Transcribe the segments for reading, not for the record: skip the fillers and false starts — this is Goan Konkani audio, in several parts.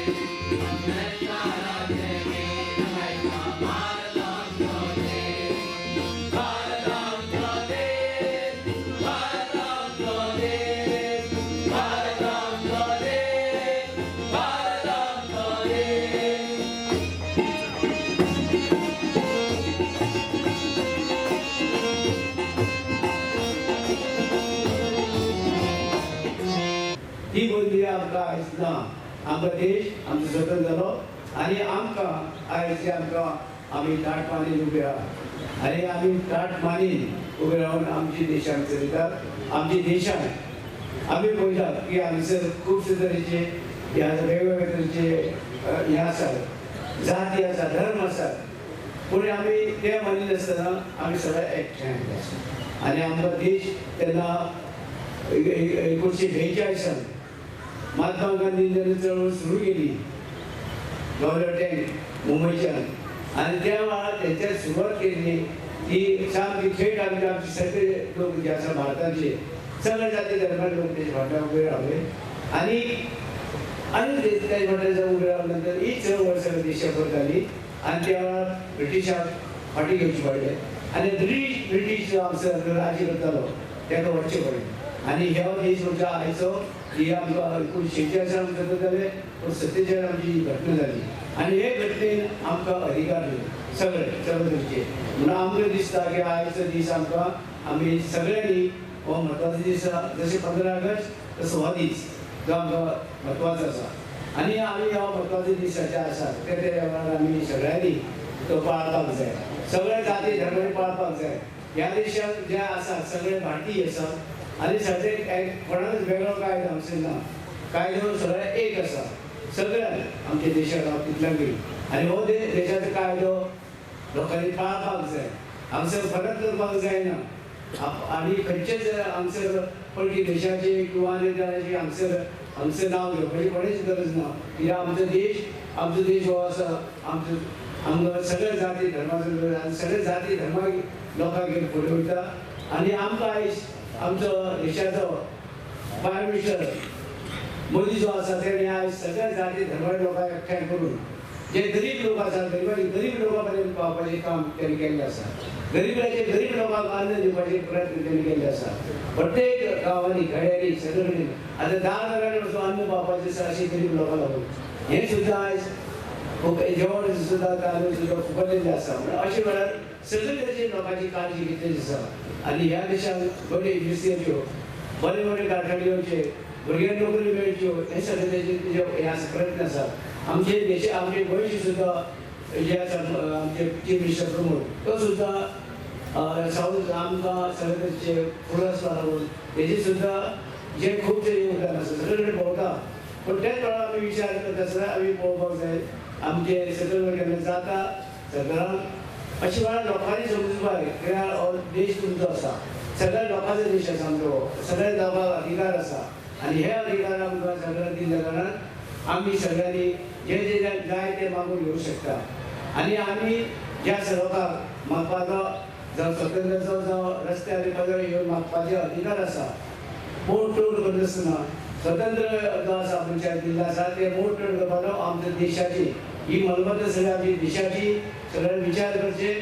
ती बंदी आमकां आयज ना. आमकां देश आमचो स्वतंत्र जालो आनी आमकां आयज आमकां आमी ताट मानीन उबे आहा आनी आमी ताट मानीन उबे रावन आमची देशान चलयतात. आमच्या देशान आमी पळयतात की हांगासर खुबशे तरेचे ह्या वेगवेगळे तरेचे हे आसात, जाती आसा, धर्म आसात, पूण आमी ते मानिनासतना आमी सगळे एकठांय आसा. आनी आमकां देश तेन्ना 1942 महात्मा गांधीन जेन्ना चळवळ सुरू केली गव्हर्नर टँक मुंबयच्यान आनी त्या वेळार तेंच्यान सुरवात केली ती सामकी थेट आमचे आमचे सगळे लोक जे आसा भारताचे सगळे जाती धर्माचे लोक तेच्या फाटल्यान उबे रावले आनी आनी तेच्या फाटल्यान उबे रावले नंतर ही चळवळ सगळ्या देशाभर जाली आनी त्या वेळार ब्रिटिशांक फाटीं घेवचे पडले आनी ब्रिटीश जो आमचो राज्य करतालो ताका वचचें पडलें. आनी ह्या देश म्हणजे आयचो ही आमकां 1946 स्वतंत्र जाले पूण 47 आमची घटना जाली आनी हे घटनेन आमकां अधिकार दिले सगळे सगळे तरेचे. म्हणून आमकां दिसता की आयचो दीस आमकां आमी सगळ्यांनी हो म्हत्वाचो दीस आसा. जशें 15 ऑगस्ट तसो हो दीस जो आमकां म्हत्वाचो आसा आनी आमी हो म्हत्वाचो दीस जे आसा ते त्या वेळार आमी सगळ्यांनी तो पाळपाक जाय, सगळे जाती धर्मांनी पाळपाक जाय. ह्या देशांत जे आसा सगळे भारतीय आसा आनी सगळे कोणाकच वेगळो कायदो हांगसर ना, कायदो सगळे एक आसा सगळ्यांक आमच्या देशाक तितल्यांकूय. आनी हो देशाचो कायदो लोकांनी पाळपाक जाय, हांगसर फरक करपाक जायना. आनी खंयचेच हांगसर परकी देशाचे किंवा आनी ताचे हांगसर हांगसर नांव घेवपाची कोणेच गरज ना. कित्याक आमचो देश, आमचो देश हो आसा आमचो आमकां सगळे जाती धर्माचो आनी सगळे जाती धर्मा लोकांक घेवन फुडें वयता. आनी आमकां आयज आमचो देशाचो प्रायम मिनिस्टर मोदी जो आसा तेणे आयज सगळ्या जाती धर्माच्या लोकांक एकठांय करून जे गरीब लोक आसा गरीब लोकां पर्यंत पावपाचें काम तेणी केल्लें आसा. गरीबाचे गरीब लोकांक अन्न दिवपाचे प्रयत्न तेणी केल्ले आसा. प्रत्येक गांवांनी खेड्यांनी सगळे कडेन आतां 10 घरांनी वचून अन्न पावपाचें आसा अशें गरीब लोकां लागून हें सुद्दां आयज जेवण सुद्दां तांदूळ सुद्दां फुकटलेलें आसा. म्हणून अशे वेळार सगळे तरेचे लोकांची काळजी घेतलेली आसा. आनी ह्या देशांत बऱ्यो इंडस्ट्री येवच्यो, बरे बरे कारखाने येवचे, भुरग्यांक नोकरी मेळच्यो, हे सगळे तेजे हे आसा प्रयत्न आसा. आमचे देश आमचे गोंयचे सुद्दां जे आसा आमचे चीफ मिनिस्टर प्रमोद तो सुद्दां सावथ आमकां सगळे तरेचे फुडें वचपा लागून तेजे सुद्दां जे खुबशे योगदान आसा सगळे कडेन भोंवता. पूण त्याच वेळार आमी विचार करता आसतना आमी पळोवपाक जाय आमचे सगळे केन्ना जाता सरकारान अशें वेळार लोकांनी समजुपाक जाय कित्याक हो देश तुमचो आसा, सगळ्या लोकांचो देश आसा आमचो, सगळ्या लोकांक अधिकार आसा आनी हे अधिकार आमकां सगळ्यांक दिल्ल्या कारणान आमी सगळ्यांनी जे जे जाय ते मागून घेवंक शकता. आनी आमी ज्या लोकांक मागपाचो जावं स्वतंत्राचो जावं रस्त्यार पदर येवन मागपाचे अधिकार आसा, मोडतोड करनासतना स्वतंत्र जो आसा मनशाक दिल्लो आसा ते मोडतोड करपाचो आमच्या देशाची ही मालमत्ता सगळी आमची देशाची सगळ्यांनी विचार करचे.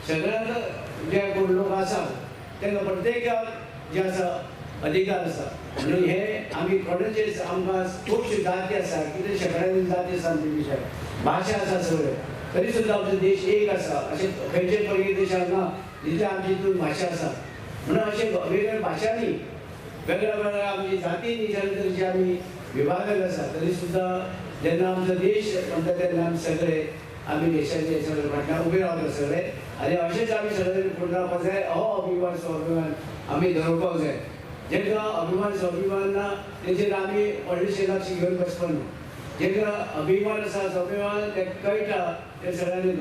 सगळ्यांक जे कोण लोक आसा तांकां प्रत्येकाक जे आसा अधिकार आसा. म्हणून हे आमी कोणाचेच आमकां खुबश्यो जाती आसा, कितें शेंकड्यांनी जाती आसा आमच्या देशाक, भाशा आसा सगळ्यो, तरी सुद्दां आमचो देश एक आसा. अशें खंयचे परकी देशाक ना जितले आमची हितून भाशा आसा. म्हणून अशें वेगवेगळ्या भाशांनी वेगळ्या वेगळ्या आमची जातींनी सगळे तरेचे आमी विभागले आसा, तरी सुद्दां जेन्ना आमचो देश म्हणटा तेन्ना आमी सगळे आमी देशाचे सगळे फाटल्यान उबे रावता सगळे. आनी अशेंच आमी सगळे फुडें रावपाक जाय. हो अभिमान स्वाभिमान आमी दवरपाक जाय. जेन्ना अभिमान स्वाभिमान ना तेचेर आमी व्हडलेशें लक्ष घेवन बसपाक न्हू. जेन्ना अभिमान आसा स्वाभिमान ते कळटा ते सगळ्यांनी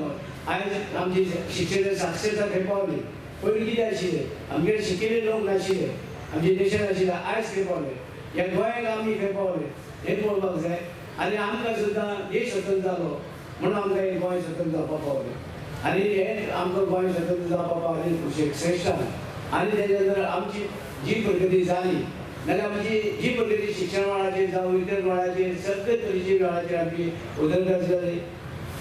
आयज आमची शिक्षण साक्षरता खंय पावली. पयलीं कितें आशिल्लें आमगेर शिकिल्ले लोक नाशिल्ले, आमच्या देशांत आशिल्ले, आयज खंय पावले, ह्या गोंयाक आमी खंय पावले हें पळोवपाक जाय. आनी आमकां सुद्दां देश स्वतंत्र जालो म्हणून आमकां हें गोंय स्वतंत्र जावपाक पावलें आनी हें आमकां गोंय स्वतंत्र जावपाक पावलें श्रेश्ठान. आनी तेच्या नंतर आमची जी प्रगती जाली नाल्यार आमची जी प्रगती शिक्षण मळाचेर जावं इतर मळाचेर सगळे तरेची वेळाचेर आमची उदरगत जाली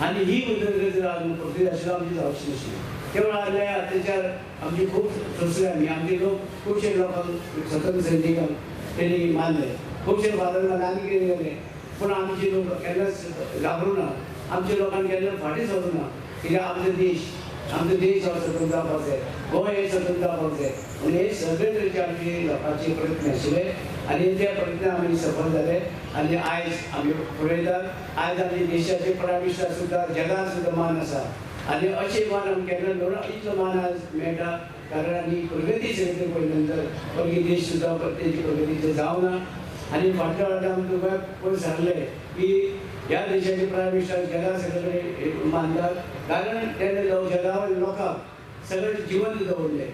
आनी ही उदरगत जर आजून प्रगती आशिल्ली आमची जावची नाशिल्ली. त्या वेळार अत्याचार आमची खूब सोंसले आमी. आमचे लोक खुबशे लोकांक स्वतंत्र सैनिकांक तेणी मारले, खुबशे फादर आनी कितें जालें, पूण आमचे लोक केन्नाच घाबरूं ना, आमच्या लोकांक केन्ना फाटीं सरूं ना. कित्याक आमचो देश हो स्वतंत्र जावपाक जाय, गोंय हें स्वतंत्र जावपाक जाय. म्हणून हे सगळे तरेचे आमचे लोकांचे प्रयत्न आशिल्ले आनी त्या प्रयत्न आमी सफल जाले आनी आयज आमी पळयतात आयज आमच्या देशाचे प्रायम मिनिस्टर सुद्दां जगात सुद्दां मान आसा आनी अशें मान आमकां केन्ना मेळना इतलो मान आज मेळटा. कारण आनी प्रगती सगळे पळयले नंतर बाकी देश सुद्दां तेजी प्रगती जावना. आनी फाटल्या वेळार आमकां तुका पयस सांगलें की ह्या देशाचे प्रायम मिनिस्टर जगात सगळे मानतात, कारण तेणे जगावयल्या लोकांक सगळें जिवंत दवरलें.